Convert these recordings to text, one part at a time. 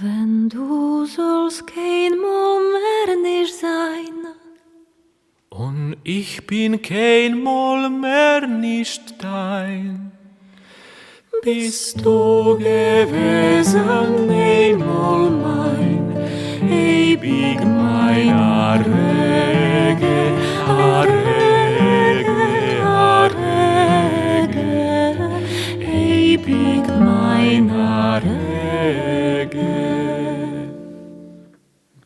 ווען דו זאלסט קיינמאל מער נישט זיין. און איך בין קיינמאל מער נישט דיין. ביסטו געוועזן איינמאל מיין, אייביג מיין א רגע, א רגע, א רגע, אייביג מיין א רגע.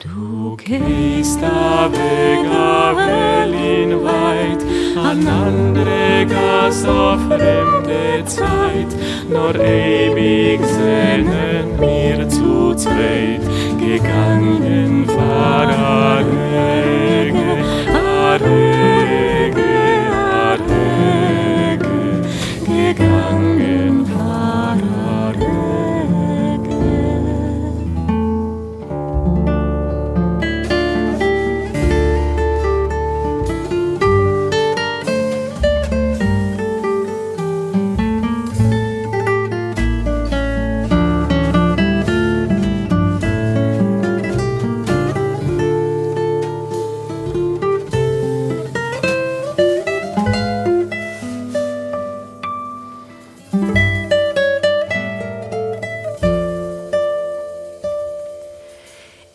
דו גייסט אוועק א וועלין ווייט, אן אנדערע גאס א פרעמדע צייט, נאר אייביג זענען מיר צו צווייט געגאנגען פאר א רגע, א רגע, א רגע, געגאנגען פאר א רגע.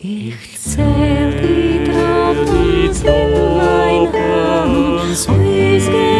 איך צייל די טראפנס אין מיין האנט, אויסגעמישט.